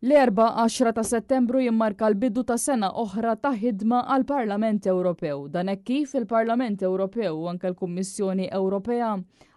L-Erbgħa 10 ta' Settembru jimmarka l-bidu ta' sena oħra ta' ħidma għall-Parlament Ewropew. Dan hekk kif il-Parlament Ewropew u anke l-Kummissjoni Ewropea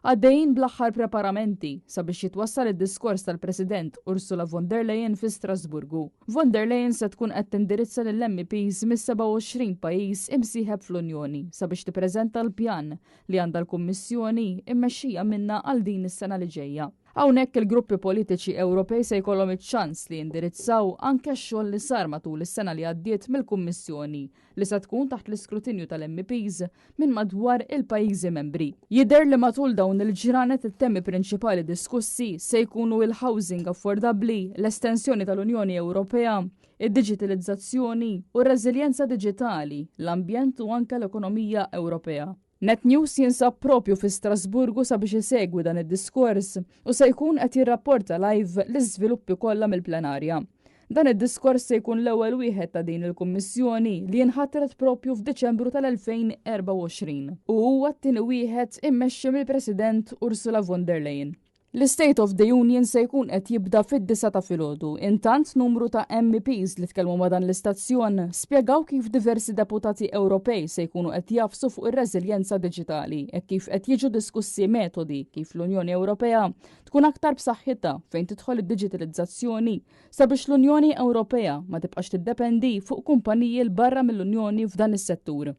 għaddejjin bl-aħħar preparamenti sabiex jitwassal id-diskors tal-President Ursula von der Leyen fi Strasburgu. Von der Leyen se tkun qed tindirizza lill-MEPs mis-27 pajjiż imsieħeb fl-Unjoni sabiex tippreżenta l-pjan li għandha l-Kummissjoni mmexxija minnha għal din is-sena li ġejja. Hawnhekk il-gruppi politiċi Ewropej se jkollhom iċ-ċans li jindirizzaw anke x-xogħol li sar matul is-sena li għaddiet mill-Kummissjoni li se tkun taħt l-iskrutinju tal-MEPs minn madwar il-pajjiżi membri. Jidher li matul dawn il-ġranet it-temi prinċipali diskussi se jkunu il-housing affordabbli, l-estensjoni tal-Unjoni Ewropea, id-diġitilizzazzjoni u r-reżiljenza diġitali, l-ambjent u anke l-ekonomija Ewropea. Net News jinsab propju fi Strasburgu sabiex isegwi dan id-diskors u se jkun qed jirrapporta live l-iżviluppi kollha mill-plenarja. Dan id-diskors se jkun l-ewwel wieħed ta' din il-Kummissjoni li inħatret propju f'Diċembru tal-2024 u huwa t-tieni wieħed immexxi mill-President Ursula von der Leyen. L-State of the Union se jkun qed jibda fid-9 ta' filgħodu. Intant numru ta' MEPs li tkellmu ma' dan l-istazzjon spjegaw kif diversi deputati Ewropej se jkunu qed jagħfsu fuq ir-reżiljenza diġitali hekk kif qed jiġu diskussi metodi kif l-Unjoni Ewropea tkun aktar b'saħħitha fejn tidħol id-diġitalizzazzjoni sabiex l-Unjoni Ewropea ma tibqax tiddependi fuq kumpaniji 'l barra mill-Unjoni f'dan is-settur.